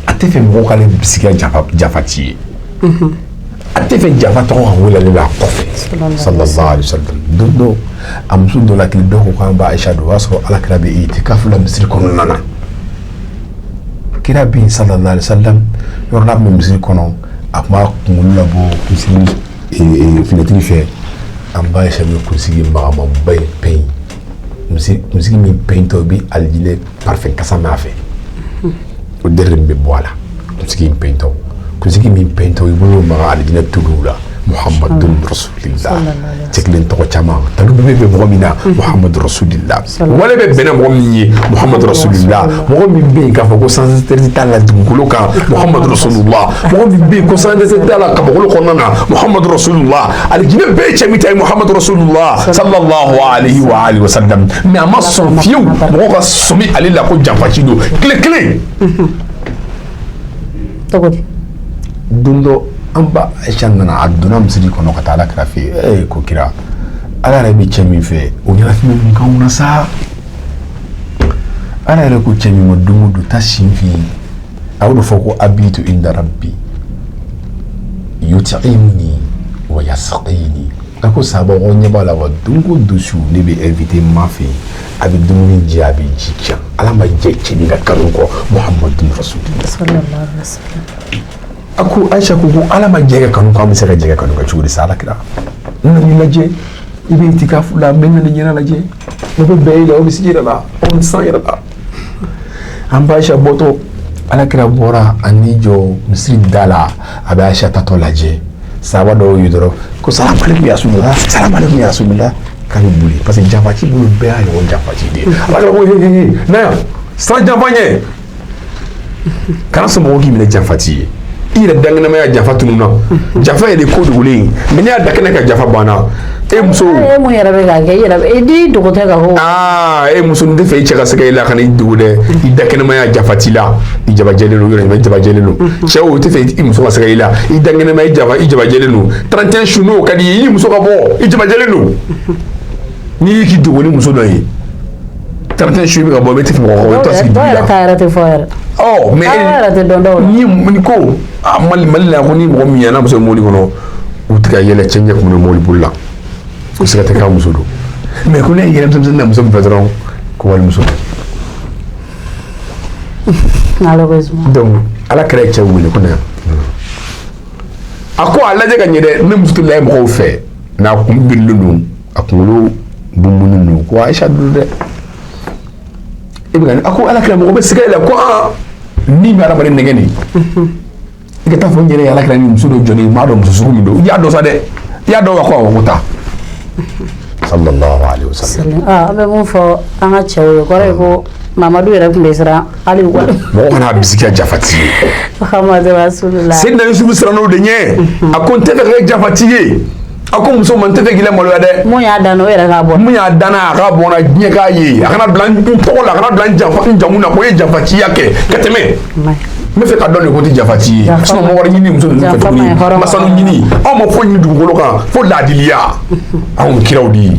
A tɛ fɛ mɔgɔw k'ale bisigiya janfa ci ye. A tɛ fɛ janfa tɔgɔ ka wele ale la a kɔfɛ. Sallallahu alaihi wasallam. Don dɔ, a muso dɔ la kelen dɔ ko k'an ba Aisha don, o y'a sɔrɔ Ala kira bɛ itikafu la misiri kɔnɔna na. Kira bɛ yen, sallallahu alaihi wasallam, yɔrɔ n'a tun bɛ misiri kɔnɔ, a tun b'a kunkolo labɔ misiri finɛtiri fɛ. An ba Aisha bɛ kunsigi magamanba in pɛn, kunsigi min pɛntɔ, i bɛ alijinɛ parfum kasa mɛn a fɛ, o dɛrɛ min bɛ bɔ a la. Kunsigi in pɛntɔ, kunsigi min pɛntɔ, i bolo maga alijinɛ tuluw la. Muhammadu Rasulillah, cɛ kelen tɔgɔ caman, tanu bɛ bɛ mɔgɔ min na, Muhammadu Rasulillah. Wale bɛ bɛnna mɔgɔ min ye, Muhammadu Rasulillah. Mɔgɔ min bɛ yen k'a fɔ ko sans t'a la dugukolo kan, Muhammadu Rasulillah. Mɔgɔ min bɛ yen ko sans t'a la kabakolo kɔnɔna na, Muhammadu Rasulillah. Alijinɛ bɛɛ ye cɛ min ta ye, Muhammadu Rasulillah, sallallahu alaihi wa alihi wa sallam. Mais a ma sɔn fiyewu mɔgɔ ka sɔmi ale la ko janfaci don tile kelen. Cogo di? Don dɔ, an ba Aisha nana, a donna misiri kɔnɔ ka taa Ala kira fɛ yen. Ee, ko kira, Ala yɛrɛ bɛ cɛ min fɛ, o ɲɛnafin bɛ mun k'anw na sa? Ala yɛrɛ ko cɛ min ma don o don taa sin fɛ yen, a y'o de fɔ ko abitu inda rabbi yut'imuni wa yasqini. A ko sahabaw, aw ɲɛ b'a la wa, don o don su ne bɛ invité ma fɛ yen, a bɛ dumuni di, a bɛ ji di yan. Ala ma jɛ cɛnin ka kanu kɔ, Muhamadu Rasulillah. Sallallahu alaihi wasallam. A ko Ayisa ko Ala ma jɛ ka kanu kɔ, an bɛ se ka jɛ ka kanu kɛ cogo di sa? Ala kira, n nana lajɛ, i bɛ itikafu la, n bɛ nana ɲɛna lajɛ, ne bɛ bɛn i la, o bɛ sigi yɛrɛ la, o bɛ san yɛrɛ la. An ba Ayisa bɔtɔ, Ala kira bɔra a n'i jɔ misiri da la, a bɛ Ayisa tatɔ lajɛ. Sahaba dɔw ye dɔrɔn ko salamu aleykum ya Rasulillah, salamu aleykum ya Rasulillah, k'a bɛ boli parce que janfaci bolo bɛɛ y'a ɲɔgɔn janfaci de ye. Ala kira ko he he he, na yan, siran janfa ɲɛ, kana sɔn mɔgɔ k'i minɛ janfaci ye. I yɛrɛ dankɛnɛmaya janfa tununna, janfa yɛrɛ ko dogolen ye, mais n'i y'a da kɛnɛ kan, janfa banna. E muso, E mun yɛrɛ bɛ k'a kɛ i yɛrɛ i di dogo tɛ ka ko. Aa, e muso, n tɛ fɛ i cɛ ka sɛgɛ i la, ka n'i dogo dɛ. I da kɛnɛmaya, janfa t'i la, i jabajɛlen don, yɔrɔ jumɛn jabajɛlen don. Cɛw, o tɛ fɛ i muso ka sɛgɛ i la, i da kɛnɛmaya, i jaba, i jabajɛlen don. 31 su, n'o ka di i ye, i muso ka bɔ, i jabajɛlen don. N'i y'i k'i dogo ni muso dɔ ye 31 su, i bɛ ka bɔ, i tɛ fɛ mɔgɔ ka bɔ, i bɛ taa sigi Dɔw dugu yɛrɛ la. Ta yɛrɛ tɛ fɔ yɛrɛ. Ɔ, mais Aw yɛrɛ tɛ dɔn dɔw la. ni ni ko a Mali la, ko ni mɔgɔ min ɲɛna muso ye mobili kɔnɔ, u tɛ ka yɛlɛ, cɛ ɲɛ kun bɛ mobili boli la, ko siga tɛ k'a muso don. Mais ko ne ye yɛlɛ misɛnnin na muso min fɛ dɔrɔn, ko walimuso don. Malheureusement. Donc Ala kɛra cɛ wele ko ne a ko a lajɛ ka ɲɛ dɛ, ne muso tɛ layɛ mɔgɔw fɛ, mais a kun birilen don, a kunkolo bunbunnen don, ko Ayisa don dɛ. E bɛ ka a ko Ala kɛra, mɔgɔ bɛ siga i la, ko aa, min bɛ adamaden nɛgɛ nin, i ka taa fɔ n yɛrɛ ye, Ala kɛra ni muso dɔ jɔlen, i m'a dɔn muso sugu min don, i y'a dɔn sa dɛ, i y'a dɔn wa? Ko awɔ, ko taa, sallallahu alaihi wasallam. Ah, an bɛ mun fɔ an ka cɛw ye, kɔrɔ ye ko Mamadu yɛrɛ tun bɛ siran hali wali. Mɔgɔ kana bisikiya jafati ye. Muhammadu Rasulullah. Seydina Yusufu siran n'o de ɲɛ. A ko n tɛ fɛ ka kɛ jafati ye. A ko muso ma, n tɛ fɛ k'i lamaloya dɛ. Mun y'a dan o yɛrɛ k'a bɔ. Mun y'a danna, a ka bɔnna, diɲɛ k'a ye, a kana bila n tɔgɔ la, a kana bila n janfa, n jamu na, ko e ye jafaciya kɛ ka tɛmɛ. N bɛ fɛ ka dɔn de ko tɛ jafaci ye. Janfa Sinon ma wari ɲini muso ninnu fɛ janfa tuguni, ma ɲi, hɔrɔn ma sanu ɲini, anw ma foyi ɲini dugukolo kan fo laadiliya, anw kiraw de ye,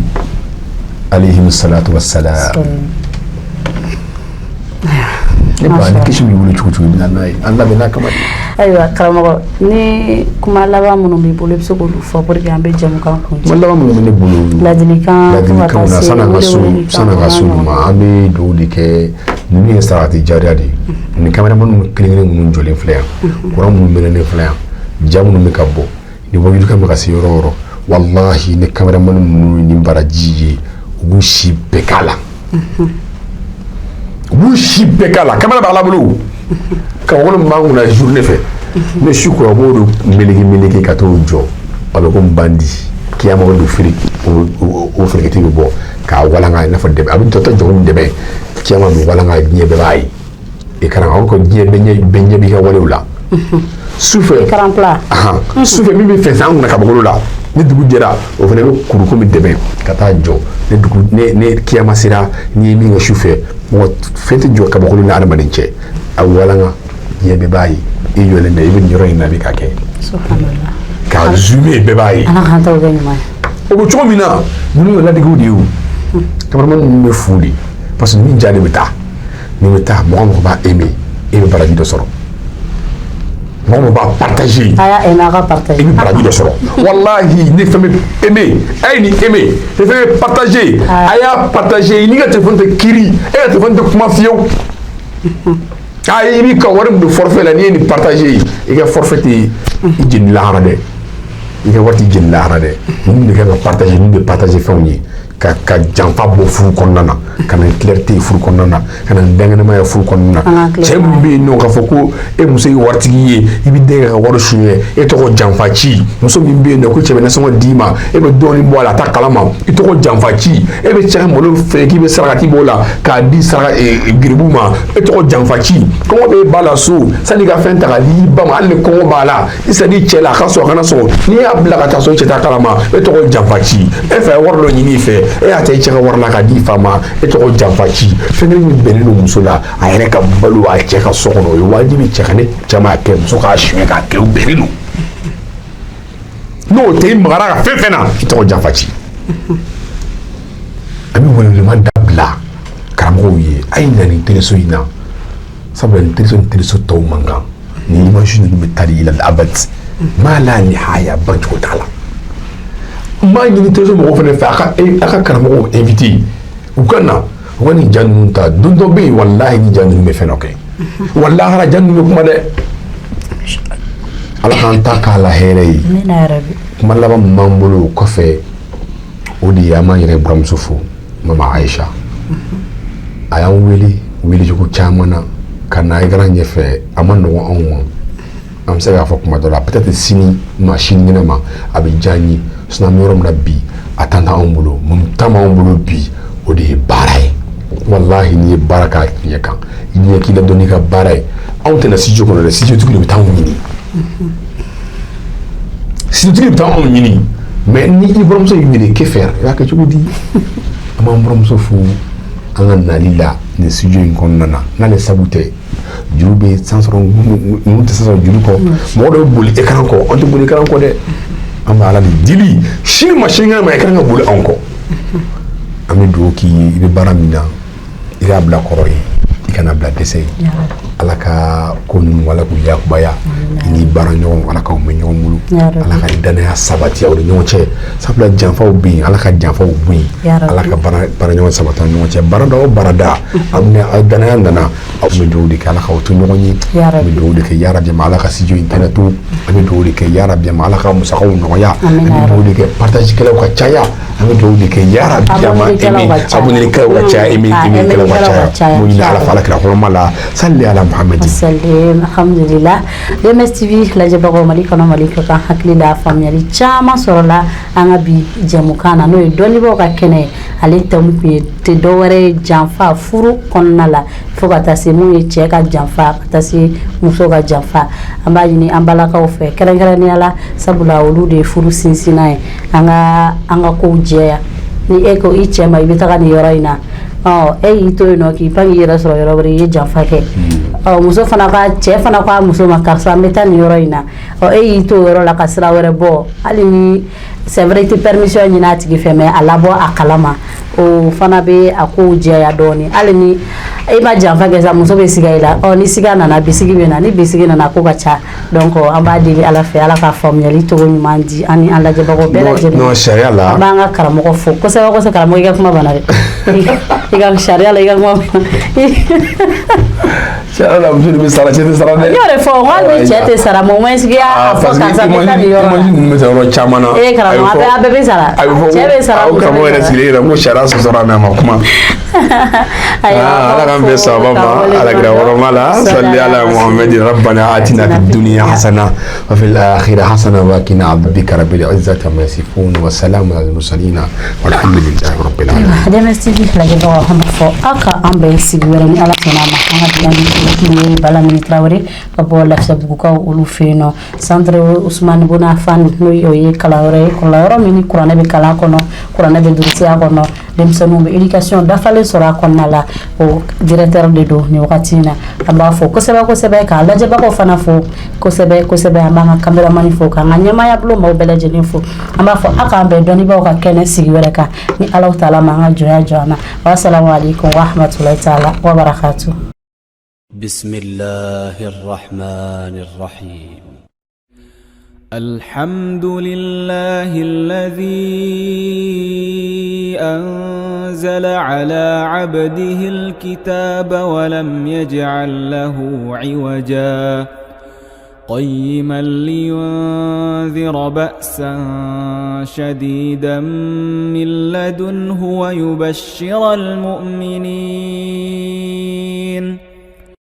alayhi salatu wassalam. Ne ba, ni kisi b'i bolo cogo cogo, i bɛ na n'a ye, an labɛn n'a kama de. Ayiwa karamɔgɔ, ni kuma laban minnu b'i bolo, i bɛ se k'olu fɔ pour que an bɛ jɛmukan kuncɛ. Kuma laban minnu bɛ ne bolo, Ladilikan fo ka ladilikanw taa na, se san'an ka so, welewelekan san'an ka so n'a ma, an bɛ dugawu de kɛ. Ninnu ye sarati jariya de ye. Nin caméraman kelen kelen minnu jɔlen filɛ yan, kuran minnu mɛnɛnen filɛ yan, ja minnu bɛ ka bɔ, ni wajulikan bɛ ka se yɔrɔ o yɔrɔ, walahi, ni caméraman ninnu ni baraji ye, u b'u si bɛɛ k'a la, u b'u si bɛɛ k'a la. Caméra bɛ Ala bolo, kabakolo min b'an kunna journée fɛ, ne su kora, u b'o de meleke meleke ka t'o jɔ, a bɛ komi bandi kiyama, o don firi o fereketi bɛ bɔ k'a walanga i n'a fɔ dɛbɛ, a bɛ jɔ tɛ jɔ komi dɛbɛ, kiyama bɛ walanga, diɲɛ bɛɛ b'a ye écran, aw ko diɲɛ bɛɛ ɲɛ, bɛɛ ɲɛ b'i ka walew la sufɛ. Écran plat. Ahan, sufɛ min bɛ fɛnsɛn an kunna kabakolo la, ni dugu jɛra, o fana bɛ kuru komi dɛbɛ ka taa jɔ. Ni dugu ne kiyama sera, n'i ye min kɛ sufɛ, mɔgɔ fɛn tɛ jɔ kabakolo ni adamaden cɛ, a walanga, diɲɛ bɛɛ b'a ye, i jɔlen bɛ, i bɛ nin yɔrɔ in na, i bɛ ka kɛ Subhanallah. k'a zoomer, bɛɛ b'a ye. Ala k'an taw kɛ ɲuman ye. O bɛ cogo min na, ninnu ye ladigiw de ye. O cameraman ninnu bɛ fu de, parce que ni ja de bɛ taa, ni bɛ taa, mɔgɔ mɔgɔ b'a aimer, e bɛ baraji dɔ sɔrɔ. Mɔgɔ mɔgɔ b'a partager, A y'a aimer, a ka partager. i bɛ baraji dɔ sɔrɔ. Walahi, ni fɛn bɛ aimer, a ye nin aimer, ni fɛn bɛ partager, a y'a partager. N'i ka téléphone tɛ kiri, e ka téléphone tɛ kuma fiyewu. A i b'i ka wari min don forfait la, n'i ye nin partager, i ka forfait tɛ i jeni lahara dɛ, i ka wari tɛ jeni lahara dɛ. Ninnu de kan ka partager, ninnu de partager fɛnw ye ka janfa bɔ furu kɔnɔna na, ka na ni clarté ye furu kɔnɔna na, ka na ni dankɛnɛma ye furu kɔnɔna na. An ka Cɛ min bɛ yen nɔ k'a fɔ ko e muso ye waritigi ye, i bɛ den ka wari suɲɛ, e tɔgɔ janfaci. Muso min bɛ yen nɔ ko cɛ bɛ nasɔngɔ d'i ma, e bɛ dɔɔnin bɔ a la, a t'a kalama, i tɔgɔ janfaci. E bɛ cɛ ka malo feere k'i bɛ sarakati b'o la k'a di saraka geribu ma, e tɔgɔ janfaci. Kɔngɔ bɛ ba la so, sanni i ka fɛn ta k'a di i ba ma, hali ni kɔngɔ b'a la, i sani cɛ la, a ka sɔn a kana sɔn, n'i y'a bila ka taa so, i cɛ t'a kalama, e tɔgɔ janfaci. E fa ye wari dɔ ɲini i fɛ, e y'a ta i cɛ ka wari la k'a di i fa ma, e tɔgɔ janfaci. Fɛn kelen min bɛnnen don muso la, a yɛrɛ ka balo a cɛ ka so kɔnɔ, o ye wajibi cɛ ka, ne cɛ m'a kɛ, muso k'a suɲɛ k'a kɛ, o bɛnnen don. N'o tɛ, i magara ka fɛn fɛn na, i tɔgɔ janfaci. An bɛ welewelema dabila karamɔgɔw ye, a ye na nin teleso in na, sabula nin teleso ni teleso tɔw man kan. Nin image ninnu bɛ taa di ila abad ma la nihaya, bancogo t'a la. N b'a ɲini télévision mɔgɔw fana fɛ, a ka karamɔgɔw invité, u ka na, u ka nin ja ninnu ta. Don dɔ bɛ yen, walahi, ni ja ninnu bɛ fɛn dɔ kɛ, walahi, ja ninnu bɛ kuma dɛ. Ala k'an ta k'a la hɛrɛ ye. Kuma laban min b'an bolo o kɔfɛ, o de ye an b'an yɛrɛ buramuso fo, Mama Ayisa. A y'an wele welecogo caman na ka na écran ɲɛfɛ. A ma nɔgɔn anw ma. An bɛ se k'a fɔ kuma dɔ la, peut-être sini ma, sinikɛnɛ ma, a bɛ diya an ye. Sinon an bɛ yɔrɔ min na bi, a tan t'anw bolo. Mun tan b'anw bolo bi? O de ye baara ye. Walahi, n'i ye baara k'a ɲɛ kan, i ɲɛ k'i la dɔn n'i ka baara ye. Anw tɛna studio kɔnɔ dɛ, studio tigi de bɛ taa anw ɲini, studio tigi de bɛ taa anw ɲini. Mais ni i buramuso y'i wele, que faire? I b'a kɛ cogo di? An b'an buramuso fo an ka nali la nin studio in kɔnɔna na. N'ale sabu tɛ, juru bɛ san sɔrɔ, ninnu tɛ san sɔrɔ juru kɔ. Mɔgɔ dɔw bɛ boli écran kɔ, an tɛ boli écran kɔ dɛ. An bɛ Ala de deli, sini ma sinikɛnɛ ma, écran ka boli anw kɔ. An bɛ dugawu k'i ye, i bɛ baara min na, i k'a bila kɔrɔ ye, i kana bila dɛsɛ ye. Ala ka ko ninnu, Ala k'u yakubaya. I ni baara ɲɔgɔn, Ala k'aw mɛn ɲɔgɔn bolo. Ala ka danaya sabati aw ni ɲɔgɔn cɛ, sabula janfaw bɛ yen. Ala ka janfaw bɔ yen. Ala ka baara ɲɔgɔn sabati aw ni ɲɔgɔn cɛ. Baarada o baarada, aw ni aw danaya nana, aw bɛ dugawu de kɛ, Ala k'aw to ɲɔgɔn ye. An bɛ dugawu de kɛ, yarabi, ma Ala ka studio in kɛnɛ to. An bɛ dugawu de kɛ, yarabi, ma Ala ka musakaw nɔgɔya. An bɛ dugawu de kɛ, partage kɛlaw ka caya. An bɛ dugawu de kɛ, yarabi, ma abonné kɛlaw ka caya, aimé kɛlaw ka caya. Mun ɲini Ala fɛ, Ala kira hɔrɔma la, salli ala Muhamadi. Salim, alhamdulillah. DMS TV lajɛbagaw, Mali kɔnɔ, Mali kɔ kan, hakili la faamuyali caman sɔrɔla an ka bi jɛmukan na, n'o ye dɔnnibaaw ka kɛnɛ ye. Ale thème tun ye tɛ dɔwɛrɛ ye janfa furu kɔnɔna la, fo ka taa se mun ye cɛ ka janfa, ka taa se muso ka janfa. An b'a ɲini an balakaw fɛ kɛrɛnkɛrɛnnenya la, sabula olu de ye furu sinsinna ye. An ka kow jɛya. Ni e ko i cɛ ma i bɛ taga nin yɔrɔ in na, ɔ e y'i to yen nɔ k'i pan k'i yɛrɛ sɔrɔ yɔrɔ wɛrɛ, i ye janfa kɛ. Ɔ muso fana ka cɛ fana ko a muso ma, karisa, n bɛ taa nin yɔrɔ in na, ɔ e y'i to o yɔrɔ la ka sira wɛrɛ bɔ. Hali ni c'est vrai, i tɛ permission ɲini a tigi fɛ, mais a labɔ a kalama, o fana bɛ a kow jɛya dɔɔnin. Hali ni e ma janfa kɛ sa, muso bɛ siga i la. Ɔ ni siga nana, bisigi bɛ na. Ni bisigi nana, ko ka ca. Donc an b'a deli Ala fɛ, Ala ka faamuyali cogo ɲuman di an ni an lajɛbagaw bɛɛ lajɛlen. Non, sariya la. An b'an ka karamɔgɔ fo kosɛbɛ kosɛbɛ. Karamɔgɔ, i ka kuma banna dɛ. I ka sariya la, i ka kuma. Sariya la, muso de bɛ sara, cɛ tɛ sara dɛ. N y'o de fɔ, n ko hali ni cɛ tɛ sara, mais au moins i y'a fɔ karisa, bɛ taa nin yɔrɔ la. Image ninnu bɛ taa yɔrɔ caman na. Ee karamɔgɔ, a bɛɛ bɛ sara. A bɛ fɔ. Cɛ bɛ sara. Aw karamɔgɔ yɛrɛ sigilen yɛrɛ ko sariya sɔsɔra, mais a ma kuma. Ala k'an bɛn sababa ma, Ala kira hɔrɔma la, salli ala Muhammadin. Rabbana atina fid dunya hasana wa fil akhirati hasana wa qina adhabika. Rabbil izzati amma yasifun wa salamun alal mursalin walhamdulillahi rabbil alamin. DMS TV lajɛbagaw, an b'a fɔ aw ka an bɛn sigi wɛrɛ ni Ala sɔnna a ma. An ka bi an tun ye Balamini Tarawele ka bɔ Lafiyabugukaw olu fɛ yen nɔ, centre Usumani Bona Fan, n'o o ye kalanyɔrɔ ye, kalanyɔrɔ min ni kuranɛ bɛ kalan kɔnɔ, kuranɛ bɛ durusiya kɔnɔ, denmisɛnninw bɛ éducation dafalen sɔrɔ a kɔnɔna la. O directeur de don nin wagati in na. An b'a fɔ kosɛbɛ kosɛbɛ, k'a lajɛbagaw fana fo kosɛbɛ kosɛbɛ. An b'an ka caméraman fo, k'an ka ɲɛmaaya bulon maaw bɛɛ lajɛlen fo. An b'a fɔ aw k'an bɛn dɔnnibaaw ka kɛnɛ sigi wɛrɛ kan, ni Ala taala ma an ka jɔnya jɔ an na. Wasalamu alaikum wa rahmatulahi taala wa barakatuh. بسم الله الرحمن الرحيم. الحمد لله الذي أنزل على عبده الكتاب ولم يجعل له عوجا، قيما لينذر بأسا شديدا من لدنه ويبشر المؤمنين.